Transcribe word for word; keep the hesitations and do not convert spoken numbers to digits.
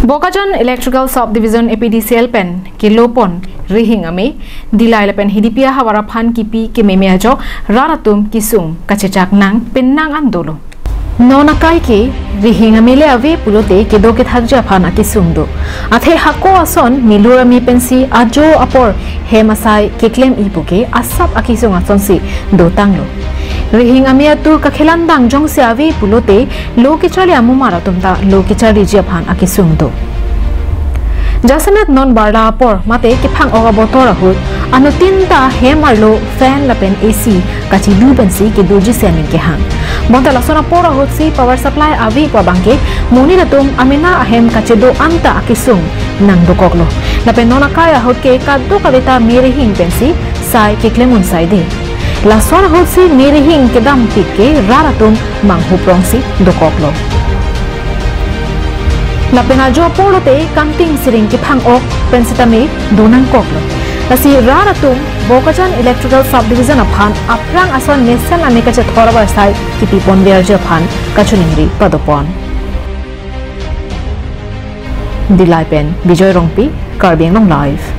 Bokajan Electrical Sub Division A P D C L pen kelopon rihing ame, Dillai lapen Hidipi ahavar aphan kipi kememe ajo rat atum kesung kachechak nang penang an dolo. Non akai ke rihing ame le ave pulote kedo kethakji aphan akesung do. Athe hako ason milur ame pensi ajo apor hem asai keklem-i puke asap akesung asonsi dotanglo. Rihing ame atu kakhelan dang jongsi ave pulote lo kecharli amumar atum ta lo kecharliji aphan akesung do. Jasemet non barla apor mate kephang-ok abotor ahut anuttin ta hem arlo fan lapen A C kachidu pensi kedurji si aning kehang. Bonta lason apor ahutsi power supply ave pu abangke monit atum amena ahem kachedo anta akesung nangdokoklo. Lapen non akai ahut ke kadokave ta me rihing pensi sai keklem un saide. Lason ahutsi me rihing kedampik ke rat atum manghup rongsi dokoklo. Lapen ajo apor lote kanting siring kephang-ok pen sitame donangkoklo. Lasi rat atum Bokajan Electrical Sub Division aphan aphrang ason mesen ame kachethor avarsai kipi ponverji aphan kachiningri padopon. Dillai pen Bijoy Rongpi, Karbi Anglong Live.